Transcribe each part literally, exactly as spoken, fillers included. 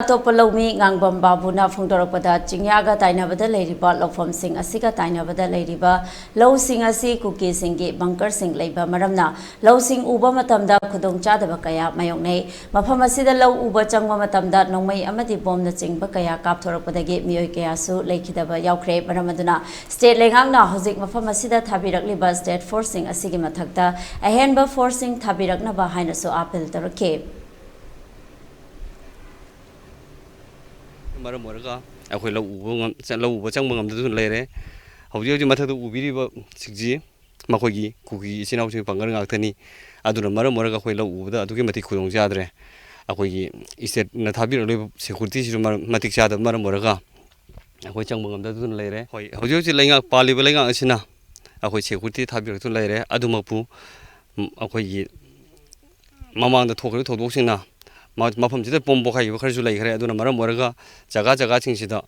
ꯑꯇꯣꯞꯄ ꯂꯧꯃꯤ ꯉꯥꯡꯕꯝ ꯕꯥꯕꯨꯅ ꯐꯣꯡꯗꯣꯔꯛꯄꯗ, ꯆꯤꯡꯌꯥꯒ ꯇꯥꯏꯅꯕꯗ ꯂꯩꯔꯤꯕ ꯂꯧꯐꯝꯁꯤꯡ ꯑꯁꯤꯒ ꯇꯥꯏꯅꯕꯗ ꯂꯩꯔꯤꯕ ꯂꯧꯁꯤꯡ ꯑꯁꯤ ꯀꯨꯀꯤꯁꯤꯡꯒꯤ ꯕꯪꯀꯔꯁꯤꯡ ꯂꯩꯕ ꯃꯔꯝꯅ, ꯂꯧꯁꯤꯡ ꯎꯕ ꯃꯇꯝꯗ ꯈꯨꯗꯣꯡꯆꯥꯗꯕ ꯀꯌꯥ ꯃꯥꯌꯣꯛꯅꯩ꯫ ꯃꯐꯝ ꯑꯁꯤꯗ ꯂꯧ ꯎꯕ ꯆꯪꯕ ꯃꯇꯝꯗ ꯅꯣꯡꯃꯩ ꯑꯃꯗꯤ ꯕꯣꯝꯅꯆꯤꯡꯕ ꯀꯌꯥ ꯀꯥꯞꯊꯣꯔꯛꯄꯗꯒꯤ ꯃꯤꯑꯣꯏ ꯀꯌꯥꯁꯨ ꯂꯩꯈꯤꯗꯕ ꯌꯥꯎꯈ꯭ꯔꯦ꯫ ꯃꯔꯝ ꯑꯗꯨꯅ ꯁ꯭ꯇꯦꯠ ꯂꯩꯉꯥꯛꯅ ꯍꯧꯖꯤꯛ ꯃꯐꯝ ꯑꯁꯤꯗ ꯊꯥꯕꯤꯔꯛꯂꯤꯕ ꯁ꯭ꯇꯦꯠ ꯐꯣꯔꯁꯁꯤꯡ ꯑꯁꯤꯒꯤ ꯃꯊꯛꯇ ꯑꯍꯦꯟꯕ ꯐꯣꯔꯁꯁꯤꯡ ꯊꯥꯕꯤꯔꯛꯅꯕ ꯍꯥꯏꯅꯁꯨ ꯑꯥꯄꯤꯜ ꯇꯧꯔꯛꯈꯤ꯫ ꯃꯔꯝ ꯑꯣꯏꯔꯒ ꯑꯩꯈꯣꯏ ꯂꯧ ꯎꯕ ꯉꯝ-, ꯂꯧ ꯎꯕ ꯆꯪꯕ ꯉꯝꯗꯗꯨꯅ ꯂꯩꯔꯦ꯫ ꯍꯧꯖꯤꯛ ꯍꯧꯖꯤꯛ ꯃꯊꯛꯇ ꯎꯕꯤꯔꯤꯕꯁꯤꯡꯁꯤ ꯃꯈꯣꯏꯒꯤ ꯀꯨꯀꯤ ꯏꯆꯤꯟ ꯏꯅꯥꯎꯁꯤꯡ ꯄꯥꯡꯒꯜ ꯉꯥꯛꯇꯅꯤ꯫ ꯑꯗꯨꯅ ꯃꯔꯝ ꯑꯣꯏꯔꯒ ꯑꯩꯈꯣꯏ ꯂꯧ ꯎꯕꯗ ꯑꯗꯨꯛꯀꯤ ꯃꯇꯤꯛ ꯈꯨꯗꯣꯡ ꯆꯥꯗ꯭ꯔꯦ꯫ ꯑꯩꯈꯣꯏꯒꯤ ꯁ꯭ꯇꯦꯠꯅ ꯊꯥꯕꯤꯔꯛꯂꯤꯕ ꯁꯦꯀꯨꯔꯤꯇꯤꯁꯤꯁꯨ ꯃꯔꯝ, ꯃꯇꯤꯛ ꯆꯥꯗꯕ ꯃꯔꯝ ꯑꯣꯏꯔꯒ ꯑꯩꯈꯣꯏ ꯆꯪꯕ ꯉꯝꯗꯗꯨꯅ ꯂꯩꯔꯦ꯫ ꯍꯣꯏ, ꯍꯧꯖꯤꯛ ꯍꯧꯖꯤꯛ ꯂꯩꯉꯥꯛ, ꯄꯥꯜꯂꯤꯕ ꯂꯩꯉꯥꯛ ꯑꯁꯤꯅ ꯑꯩꯈꯣꯏ ꯁꯦꯀꯨꯔꯤꯇꯤ ꯊꯥꯕꯤꯔꯛꯇꯨꯅ ꯂꯩꯔꯦ꯫ ꯑꯗꯨꯃꯛꯄꯨ, ꯎꯝ, ꯑꯩꯈꯣꯏꯒꯤ ꯃꯃꯥꯡꯗ ꯊꯣꯛꯈꯤꯕ ꯊꯧꯗꯣꯛꯁꯤꯡꯅ ꯃ-, ꯃꯐꯝꯁꯤꯗ ꯕꯣꯝ ꯄꯣꯈꯥꯏꯈꯤꯕ ꯈꯔꯁꯨ ꯂꯩꯈ꯭ꯔꯦ꯫ ꯑꯗꯨꯅ ꯃꯔꯝ ꯑꯣꯏꯔꯒ ꯖꯒꯥ ꯖꯒꯥꯁꯤꯡꯁꯤꯗ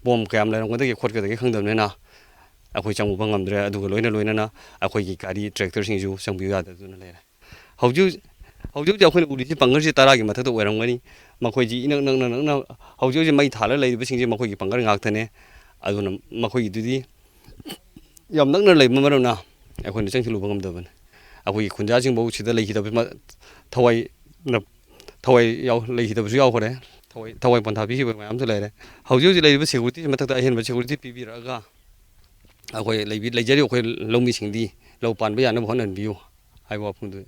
ꯕꯣꯝ ꯀꯌꯥꯝ ꯂꯩꯔꯝꯒꯗꯒꯦ ꯈꯣꯠꯀꯗꯒꯦ ꯈꯪꯗꯕꯅꯤꯅ ꯑꯩꯈꯣꯏ ꯆꯪꯉꯨꯕ ꯉꯝꯗ꯭ꯔꯦ꯫ ꯑꯗꯨꯒ ꯂꯣꯏꯅ ꯂꯣꯏꯅꯅ ꯑꯩꯈꯣꯏꯒꯤ ꯒꯥꯔꯤ, ꯇ꯭ꯔꯦꯛꯇꯔꯁꯤꯡꯁꯨ ꯆꯪꯕꯤꯌꯨ ꯌꯥꯗꯗꯨꯅ ꯂꯩꯔꯦ꯫ ꯍꯧꯖꯤꯛ ꯍꯧꯖꯤꯛ, ꯍꯧꯖꯤꯛ ꯍꯧꯖꯤꯛ ꯑꯩꯈꯣꯏꯅ ꯎꯔꯤꯁꯤ ꯄꯪꯒꯜꯁꯤ ꯇꯔꯥꯒꯤ ꯃꯊꯛꯇ ꯑꯣꯏꯔꯝꯒꯅꯤ꯫ ꯃꯈꯣꯏꯁꯤ ꯏꯅꯛ ꯅꯛꯅ, ꯅꯛꯅ ꯍꯧꯖꯤꯛ ꯍꯧꯖꯤꯛ ꯃꯩ ꯊꯥꯜꯂ ꯂꯩꯔꯤꯕꯁꯤꯡꯁꯦ ꯃꯈꯣꯏꯒꯤ ꯄꯪꯒꯜ ꯉꯥꯛꯇꯅꯦ꯫ ꯑꯗꯨꯅ ꯃꯈꯣꯏꯒꯤꯗꯨꯗꯤ ꯌꯥꯝ ꯅꯛꯅ ꯂꯩꯕ ꯃꯔꯝꯅ ꯑꯩꯈꯣꯏꯅ ꯆꯪꯁꯤꯜꯂꯨꯕ ꯉꯝꯗꯕꯅꯤ꯫ ꯑꯩꯈꯣꯏꯒꯤ ꯈꯨꯟꯖꯥꯁꯤꯡꯐꯥꯎ ꯁꯤꯗ ꯂꯩꯈꯤꯗꯕ ꯃ-, ꯊꯋꯥꯏꯅ, ꯊꯋꯥꯏ ꯌꯥꯎ-, ꯂꯩꯈꯤꯗꯕꯁꯨ ꯌꯥꯎꯈ꯭ꯔꯦ꯫ ꯊꯋꯥꯏ, ꯊꯋꯥꯏ ꯄꯣꯟꯊꯥ ꯄꯤꯈꯤꯕ ꯃꯌꯥꯝꯁꯨ ꯂꯩꯔꯦ꯫ ꯍꯧꯖꯤꯛ ꯍꯧꯖꯤꯛ ꯂꯩꯔꯤꯕ ꯁꯦꯀꯨꯔꯤꯇꯤ ꯃꯊꯛꯇ ꯑꯍꯦꯟꯕ ꯁꯦꯀꯨꯔꯤꯇꯤ ꯄꯤꯕꯤꯔꯛꯑꯒ ꯑꯩꯈꯣꯏ ꯂꯩꯕꯤ-, ꯂꯩꯖꯔꯤꯕ ꯑꯩꯈꯣꯏ ꯂꯧꯃꯤꯁꯤꯡꯗꯤ ꯂꯧ ꯄꯥꯟꯕ ꯌꯥꯅꯕ ꯍꯣꯠꯅꯍꯟꯕꯤꯌꯨ ꯍꯥꯏꯕ ꯋꯥꯐꯝꯗꯨ꯫